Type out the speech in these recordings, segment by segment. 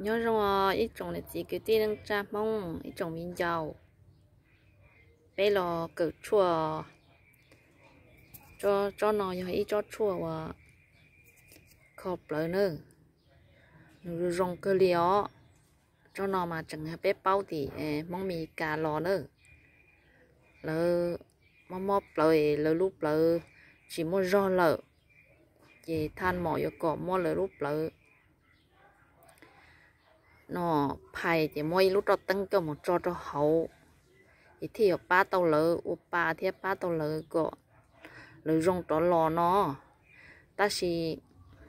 Nyob zoo ib tsoom niam txiv kwv tij neej tsa Hmoob, ib tsoom viv ncaus, peb los kawm tshuaj. Tsob no yog ib tsob tshuaj uas kho plawv na, nws zoo kawg li os. Tsob no mas tseem yog peb paub tim Hmoob Mes Kas los na, lawv mob mob plawv es lawv lub plawv tsis muaj zog lawm, ces thaj mom yuav kom muab lawv lub plawv no phais ces muab ib lub roj teeb coj mus tso rau hauv, ces thiaj yuav pab tau lawv ua pa thiab pab tau lawv kom lawv zoo rov los no. Tab sis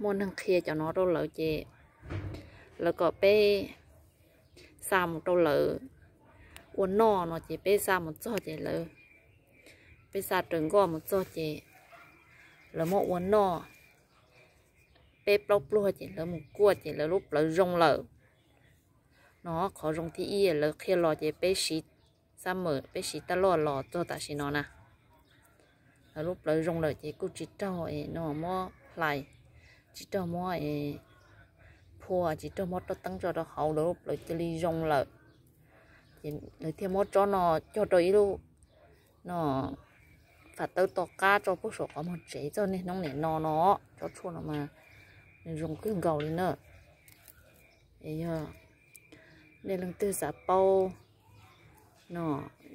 muaj neeg qhia cov no rau lawv ces lawv kom peb xa mus rau lawv ua noj no ces peb xa mus txog ces lawv, peb xa raws nkoj mus txog ces lawv muab ua noj peb plaub pluag ces lawv mus kuaj ces lawv lub plawv zoo lawm. No qhov zoo thib ib lawv qhia los ces peb siv, xab mem peb siv taj loj los txog tam sim no na, lawv lub plawv zoo lawm ces kuj tsis raug no muab hlais, tsis raug muab phua, tsis raug muab roj teeb tso rau hauv, lawv lub plawv cia li zoo lawm. Ces lawv thiaj muab tsob no cog rau ib lub no fam tawb to qab tso puag saum qhov muag tsev txog niaj hnub nim no no. Tsob tshuaj no mas nws zoo kawg nkaus li na. Es yog nej leej twg xav paub no,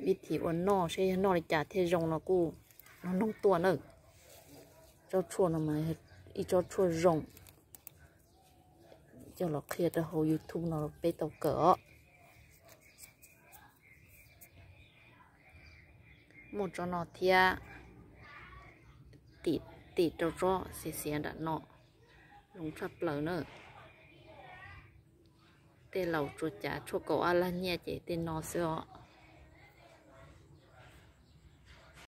vib thib ua noj saib yog noj li cas thiaj zoo no kuj noog tuaj na. Tsob tshuaj no mas ib tsob tshuaj zoo, coj los qhia rau hauv YouTube no peb tau kawm os. Muaj tsob no thiab, tim rau tsob xiav xiav nram no, zoo tshaj plaws na. Tej laus tsuas cav tshuaj kaus ab lag nyiaj ces tej no xwb os.